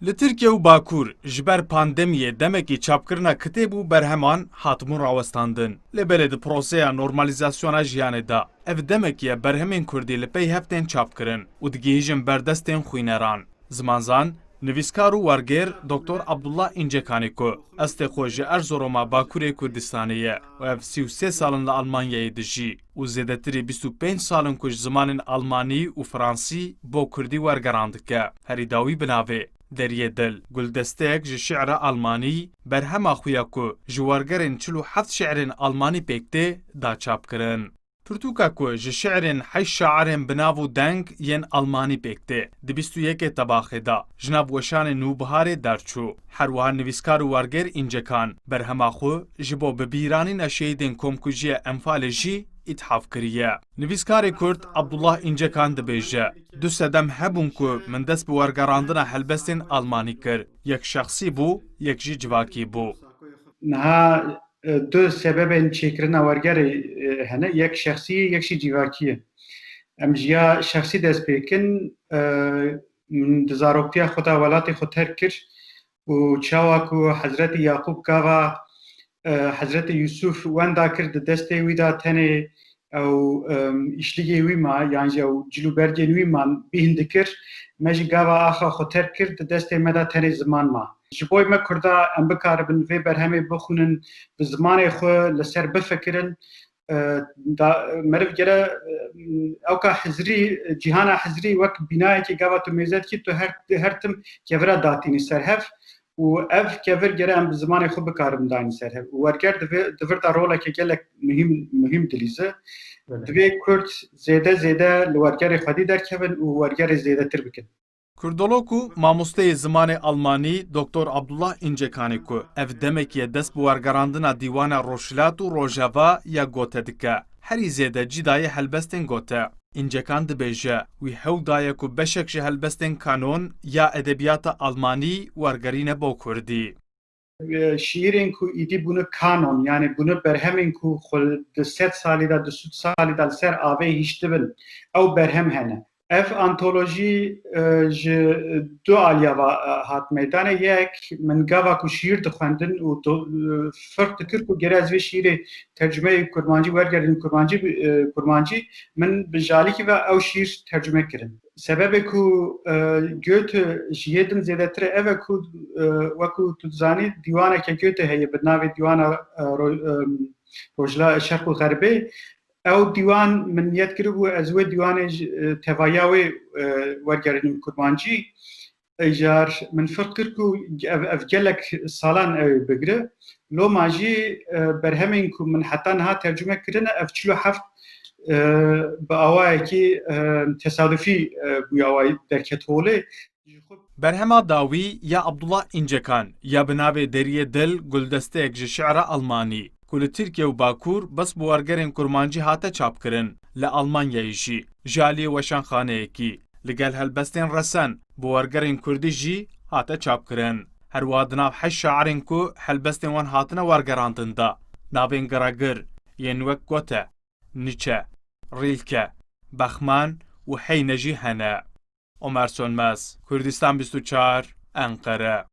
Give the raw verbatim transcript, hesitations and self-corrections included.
Li Tirkiye û Bakur ji ber pandemiyê demekî çapkirina kitêb û berheman hatibûn rawestandin. Lê belê di proseya normalîzasyona jiyanê de ev demekî ye berhemên kurdî li pey hev tên çapkirin û digihîjin ber destên xwîneran. Zimanzan, nivîskar û wergêr Doktor Abdullah Încekanê ku estê xwe ji Erzoroma Bakurê Kurdistanê ye û ev sî û sê sal in li Almanyayê dijî û zêdetirî bîst û pênc sal in ku ji zimanên almanî û fransî bo kurdî wergeran dike. Herî dawî bi navê Deriyê Dil, guldesteyek ji şi'ra almanî, berhema xwe ya ku ji wergerên çil û heft şi'rên almanî pêk tê, da çapkirin. Pirtûka ku ji şi'rên heşt şairên bi nav û deng yên almanî pêk tê, di bîst û yekê Tebaxê de ji nav weşanê Nûbiharê derçû. Her wiha nivîskar û wergêr Încekan berhema xwe ji bo bibîranîna şehîdên komkujiyê Enfalê jî îthaf kiriye. Nivîskarê Kurd Abdullah Încekan dibêje, Du sedem hebûn ku min dest bi wergerandina helbestên almanî kir. Yek şexsî bû, yek jî civakî bû. Niha, e, du sebebên çêkirina wergerê, e, hene, yek şexsî ye, yek jî civakî ye. Em ji ya şexsî dest pê kin, e, min di zaroktiya xwe de welatê xwe terk kir û çawa ku Hezretî Yaqûb gava, e, Hezretî Yûsûf wenda kir, di destê wî de tenê ew, em, îşligê wî ma, yan jî ew cil û bergên wî man bîhn dikir, me jî gava axa xwe terk kir, di destê me de tenê ziman ma. Ji bo me Kurda em bikaribin vê berhemê bixwînin, bi zimanê xwe li ser bifikirin, e, da, meriv gere, e, ewka hizrî, cîhana hizrî wek bînayekê gava tu mêze dikî, tu her, her tim kevira datînî ser hev û ev kevir gere em bi zimanê xwe bikaribin dayîn ser hev. Û werger di vê, di vir de roleke gelek muhîm, muhîm dilîze. Belê. Divê Kurd zêde zêde li wergerê xwedî derkevin û wergerê zêdetir bikin. Kurdolog û mamosteyê zimanê almanî Doktor Abdullah Încekanê ku ev demekî ye dest bi wergerandina dîwana Rojhilat û Rojava ya gote dike, herî zêde cî daye helbestên gote. Încekan dibêje, wî hewl daye ku beşek ji helbestên kanon ya edebiyata almanî wergerîne bo kurdî. Şîîrên ku îdî bûne kanon, yanî bûne berhemên ku xwe di sed salî de, di sed salî de li ser avê hiştibin, ew berhem hene. Ev antolojî, e, ji du aliya va, e, hat meydanê. Yek, min gava ku şîîr dixwendin û do-, e, firq dikir ku gere ez vê şîîrê tercumeyê kurmancî wergerdim kurmancî, e, kurmancî, min bi jalîkî ve ew şîîr tercume kirin. Sebebê ku, e, Goethe ji yê din zêdetir e, ev e ku, e, wekû tu dizanî, dîwaneke Goethe heye bi navê Dîwana, e, Ro-, e, Rojhila-, Şerq û Xerbê. Ew dîwan min niyet kiribû, ez wê dîwanê ji, e, tevaya wê, e, wergerînim kurmancî. Îcar min firq kir ku ev, ev gelek salan ew ê bigire. Loma jî, e, berhemên ku min heta niha tercume kirine, ev çil û heft, e, bi awayekî, e, tesadufî, e, bûye awayî derket holê. Berhema dawî ya Abdullah Încekan ya bi navê Deriyê Dil, guldesteyek ji şi'ra almanî, ku li Tirkiye û Bakur bes bi wergerên kurmancî hate çapkirin, li Almanyayê jî ji aliyê weşanxaneyekî li gel helbestên resen bi wergerên kurdî jî hate çapkirin. Her wiha di nav heşt şairên ku helbestên wan hatine wergerandin de navên giragir yên wek Goethe, Nietzsche, Rilke, Bachmann û Heine jî hene. Omer Sönmez, Kurdistan bîst û çar, Enqere.